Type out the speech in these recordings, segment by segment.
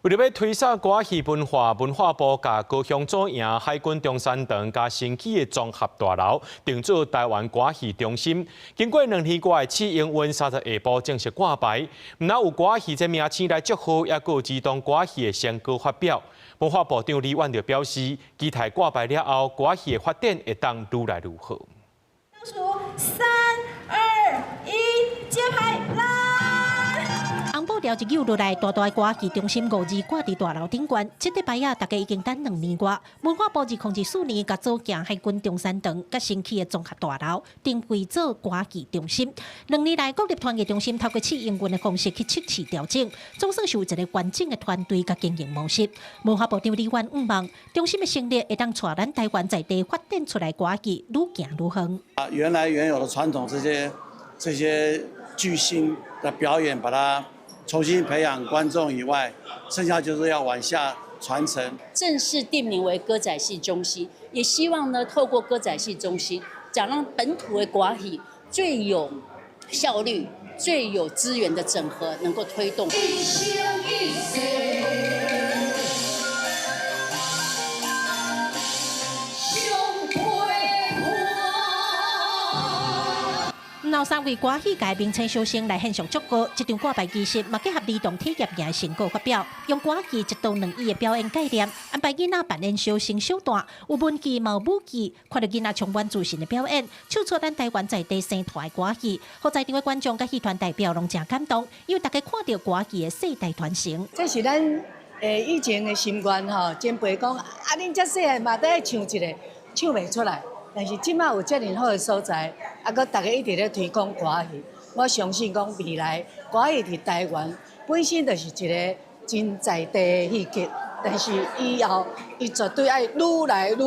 為著欲推廣歌仔戲文化，文化部共高雄左營海軍中山堂佮新起的綜合大樓定做臺灣歌仔戲中心。經過兩年外的試營運，三十下晡正式掛牌。毋但有歌仔戲這名稱來祝賀，也閣有兒童歌仔戲的成果發表。文化部長李婉就表示，期待掛牌了後，歌仔戲的發展會當愈來愈好。倒數三二一，揭牌啦！紅布條一扭落來，大大的歌仔戲中心五字掛佇大樓頂懸。這塊牌仔大家已經等兩年外。文化部2024年共左營海軍中山堂佮新起的綜合大樓定位做歌仔戲中心。兩年來，國立團藝中心透過試營運的方式去測試調整，總算是有一個完整的團隊佮經營模式。文化部長李婉向望，中心的成立會當帶咱臺灣在地發展出來歌仔戲愈行愈遠。啊，原來原有的傳統這些巨星的表演，把它重新培養觀眾以外，剩下就是要往下傳承。正式定名為歌仔戲中心，也希望呢透過歌仔戲中心，講讓本土的歌仔戲最有效率、最有資源的整合，能夠推動。一生一世，相陪伴。有三位歌戲界明星小生來獻上祝賀，這場掛牌儀式嘛結合兒童體驗營的成果發表，用歌戲一刀兩藝的表演概念，安排囡仔扮演小生小旦，有文戲嘛有武戲，看著囡仔充滿自信的表演，唱出咱臺灣在地生團的歌戲，予在場的觀眾佮戲團代表攏誠感動，因為大家看著歌戲的世代傳承。這是咱以前的心願吼，前輩講啊，恁遮細漢嘛都愛唱一个，唱袂出來。但是這馬有遮爾好的所在，啊，閣大家一直咧推廣歌仔戲，我相信講未來歌仔戲佇臺灣本身就是一个真在地的戲劇，但是以後伊絕對愛愈來愈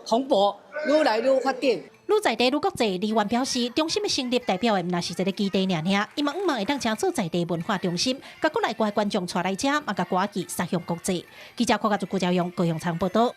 蓬勃，愈來愈發展。愈在地愈國際，李婉表示，中心的成立代表的毋但是一个基地爾爾，伊嘛向望會當成做在地文化中心，共國內外觀眾帶來遮，嘛共歌仔戲殺向國際。記者郭家竹、顧家勇、高雄場報道。